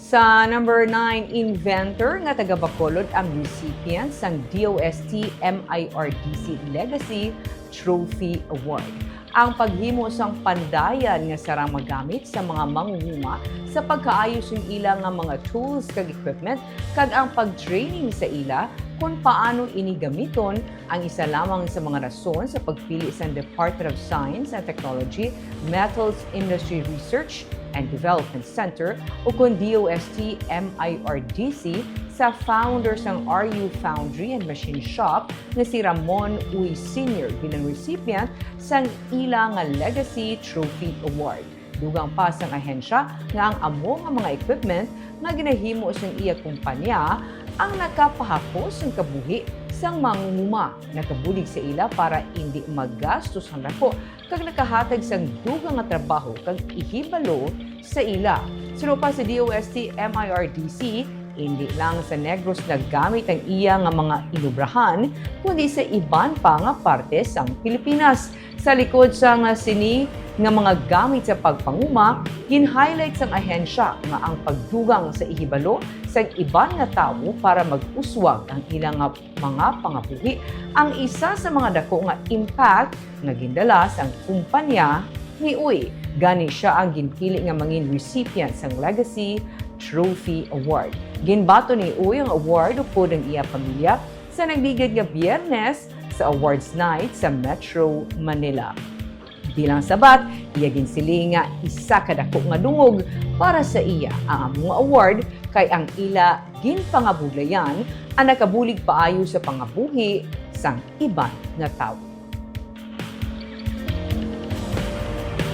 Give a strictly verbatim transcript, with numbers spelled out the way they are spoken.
Sa number nine, inventor nga taga Bacolod ang recipient sang D O S T M I R D C Legacy Trophy Award. Ang paghimo sang pandayan nga sarang magamit sa mga mangunguma sa pagkaayo sang ila nga mga tools kag equipment kag ang pag-training sa ila kon paano ini gamiton ang isa lamang sa mga rason sa pagpili sang Department of Science and Technology Metals Industry Research and Development Center o kon D O S T M I R D C sa founder sang R U Foundry and Machine Shop nga si Ramon Uy Senior bilang recipient sang ila nga Legacy Trophy Award. Dugang pa sang ahensya nga ang amo nga mga equipment nga ginahimo sang iya kumpanya ang nakapahapos sang kabuhi sang mangunguma, nakabulig sa ila para indi magastos ang dako kag nakahatag sang dugang nga trabaho kag ihibalo sa ila. Suno pa sa D O S T M I R D C, indi lang sa Negros nagamit ang iya nga mga inobrahan, kundi sa iban pa nga parte sang Pilipinas. Sa likod sang sini nga mga gamit sa pagpanguma, gin-highlight sang ahensya nga ang pagdugang sa ihibalo sang iban nga tawo para mag-uswag ang ila nga mga pangabuhi ang isa sa mga dako nga impact nga gindala sang kumpanya ni Uy. Gani sia ang ginpili nga mangin recipient sang Legacy Trophy Award. Ginbaton ni Uy ang award upod ang iya pamilya sa nagligad nga Biyernes sa awards night sa Metro Manila. Bilang sabat, iya ginsiling nga isa ka dako nga dungog para sa iya ang amo nga award, kay ang ila ginpangabudlayan ang nakabulig paayo sa pangabuhi sang iban nga tawo.